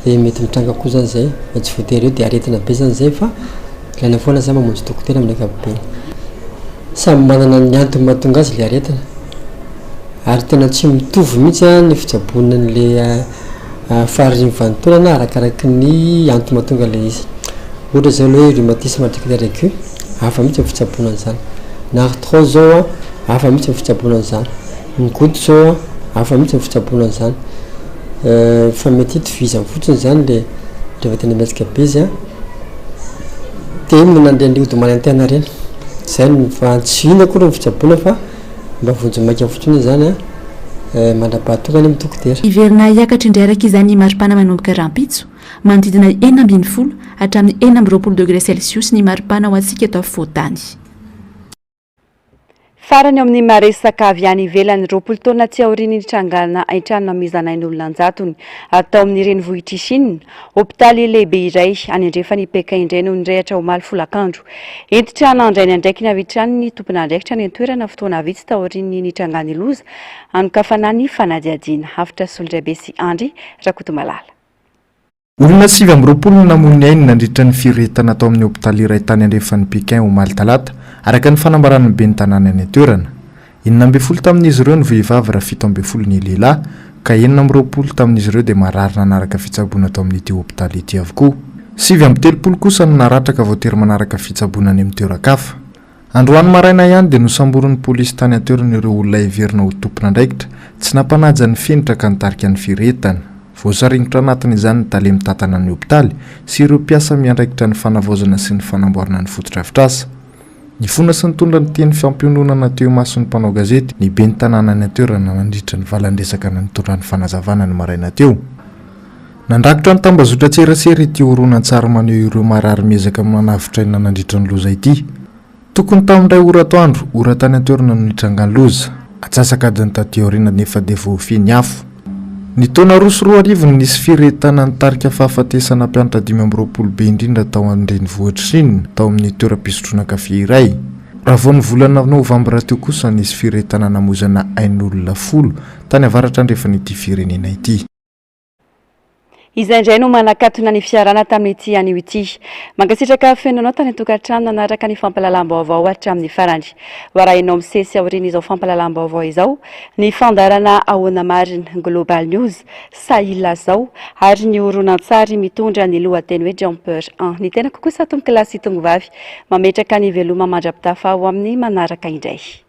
de mety mitranga koa zany zay fa tsy voatery hoe de aretina be zany zay fa ilaina foana zany mamonjy dokotera amin'ny ankapobeny. Samy manana ny antony mahatonga azy le aretina ary tena tsy mitovy mihitsy ny fitsaboana an'le farihy vanin-taolana arakaraky ny antony mahatonga ilay izy. Ohatra zao le hoe rhumatisme articulaire aigu, hafa mihitsy ny fitsaboana an'izany. Ny arthrose zao an, hafa mihitsy ny fitsaboana an'izany. Ny goutte zao an, hafa mihitsy ny fitsaboana an'izany. Fa mety hitovizany fotsiny zany le rehefa tena mihetsika be izy an, de mihinana an'ireny ody manaintaina ireny. Zay no, fa tsy inona akory ny fitsaboana fa mba vonjimaika fotsiny izany an, mandra-pahatonga any amin'ny dokotera. Hiverina hiakatra indray araka izany ny maripana manomboka rahampitso. Manodidina 16 hatramin'ny 26 degré celsius ny maripana ho antsika eto afovoan-tany. Farany eo amin'ny maresaka avy any ivelany, 20 taona aty aorian'ny nitrangana haintrano namizana ain'olona an-jatony tao amin'ny renivohitr'i Chine, hopitaly lehibe iray any andrefan'i Pékin indray no nirehatra omaly folakandro. Hentitra nandray ny andraikiny avy hatrany ny tompon'andraikitra any an-toerana fotoana vitsy taorian'ny nitrangan'ny loza, hanokafana ny fanadihadiana. Avotra Solondraibe sy Andry Rakotomalala. Olona 29 no namoy ny ainy nandritra ny firehetana tao amin'ny hopitaly iray tany andrefan'i Pékin omaly talata, araka ny fanambaran'ny ben'ny tanàna any an-toerana. 16 tamin'izy ireo no vehivavy raha 17 ny lehilahy, ka 26 tamin'izy ireo dia marary nanaraka fitsaboana tao amin'ity hopitaly ity avokoa. 39 kosa no naratra ka voatery manaraka fitsaboana any amin'ny toeran-kafa. Androany maraina ihany dia nosamborin'ny polisy tany an-toerana ireo olona heverina ho tompon'andraikitra tsy nampanaja ny fenitra ka nitarika ny firehetana. Voasaringotra anatin'izany ny tale mitantana ny hopitaly sy ireo mpiasa miandraikitra ny fanavaozana sy ny fanamboarana ny fotodrafitrasa. Nifona sy nitondra ny teny fampiononana teo imason'ny mpanao gazety ny ben'ny tanàna any an-toerana nandritra ny valan-dresaka nitondrany fanazavana ny maraina teo. Nandrakotra ny tambazotran-tserasera ity horonantsary maneho ireo marary miezaka manavotra aina nandritra ny loza ity. Tokony tamin'ny iray ora atoandro, ora tany an-toerana no nitrangan'ny loza. Atsasak'adiny taty aoriana anefa dia voafehy ny afo. Ny taona 2002 no nisy firehetana nitarika fahafatesana mpianatra 25 be indrindra tao an-drenivohitr'i Chine, tao amin'ny toeram-pisotroana kafe iray. Raha vao ny volana novambra teo kosa nisy firehetana namoizana ain'olona folo tany avaratra andrefan'ity firenena ity. Izay indray no manakatona ny fiarahana tamin'ity anio ity. Mankasitraka feno anao tany an-tokantrano nanaraka ny fampahalalam-baovao hatramin'ny farany. Ho arahinao misesy aorian'izao fampahalalam-baovao izao ny fandaharana Ahoana Marina, Global News, Sahy Lazao ary ny horonantsary mitondra ny lohateny hoe Jumper 1. Ny tenako kosa tompokolahy sy tongovavy mametraka ny veloma mandra-pitafa ho amin'ny manaraka indray.